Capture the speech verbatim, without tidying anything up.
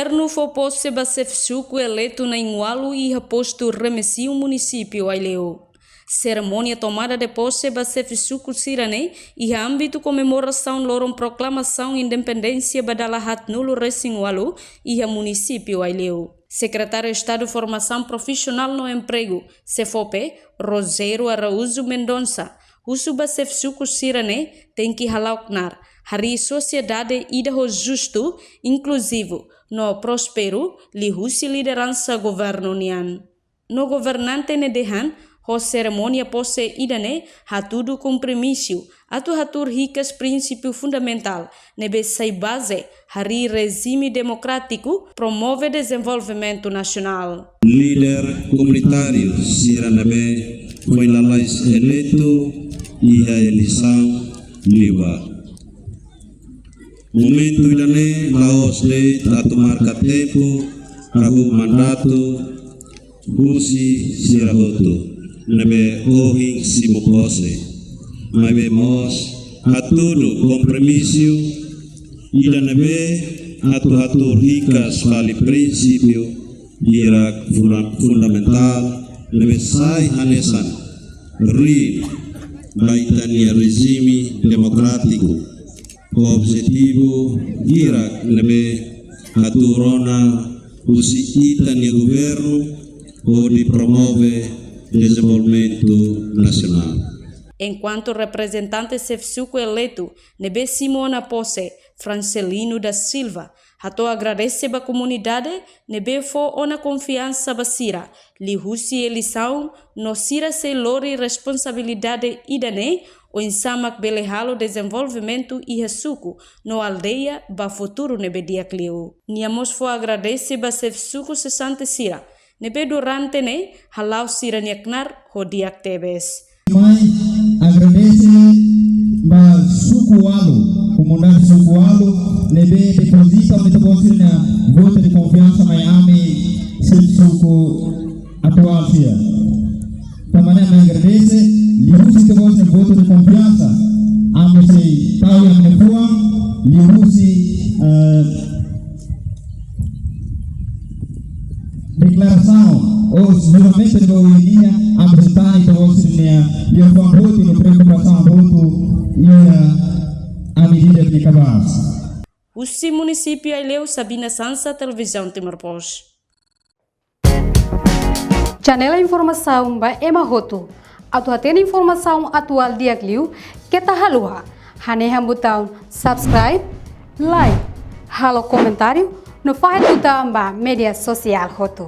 Governu fó pose ba xefe suku eleitu na'in-ualu iha postu Remexio, munisípiu Aileu. Serimónia tomada de posse ba xefe suku sira-ne'e iha ámbitu komemorasaun loron proklamasaun independénsia ba dala haatnulu-resin-ualu iha munisípiu Aileu. Sekretáriu Estadu Formasaun Profisionál no Empregu, SEFOPE, Rogério Araújo Mendonça, husu ba xefe suku sira-ne'e tenke hala'o knaar, harii sosiedade ida ho justu, inkluzivu no prósperu, liuhusi lideransa governu nian. No governante ne'e dehan, ho serimónia pose ida-ne'e hatudu kompromisu atu hatuur hikas prinsípiu fundamentál ne'ebé sai baze harii rejime demokrátiku, promove dezenvolvimentu nasionál. Líder komunitáriu sira ne'ebé foin lalais eleitu iha eleisaun liubá. Momentu ida-ne'e la'ós de'it atu marka tempu hahú mandatu husi sira hotu ne'ebé ohin simu pose. Maibé mós hatudu kompromisu ida ne'ebé atu hatuur hikas fali prinsípiu hirak funda-, fundamentál ne'ebé sai hanesan riin ba ita-nia rejime demokrátiku, ho objetivu hirak ne'ebé hatuur ona husi ita-nia governu hodi promove dezenvolvimentu nasionál. Enkuantu reprezentante xefe suku eleitu ne'ebé simu ona pose, Francelino da Silva, hato'o agradese ba komunidade ne'ebé fó ona konfiansa ba sira liuhusi eleisaun no sira sei lori responsabilidade ida-ne'e oinsá mak bele halo dezenvolvimentu iha suku no aldeia ba futuru ne'ebé di'ak liu. Nia mós fó agradese ba xefe suku sesante sira ne'ebé durante ne'e hala'o sira-nia knaar ho di'ak tebes. Mai agradese ba suku ualu, komunidade suku ualu ne'ebé depozita ita-boot sira-nia votu de konfiansa mai ami, xefe suku atuál sira. Tanba ne'e ami agradese, liuhusi ita-boot sira-nia votu de konfiansa, ami sei tau iha ami-nia fuan, liuhusi, eh, deklarasaun ou juramentu de oinia, ami sei tau iha ita-boot sira-nia, iha fuan hotu no preokupasaun hotu iha ami-nia vida ne'e kabaas. Husi munisípiu Aileu, Sabina Sansa, Televizaun Timor Post. Janela informasaun ba ema hotu. Atu hatene informasaun atuál di'ak liu, keta haluha hanehan butaun subscribe, like, halo komentáriu, no fahe tutan ba média sosiál hotu.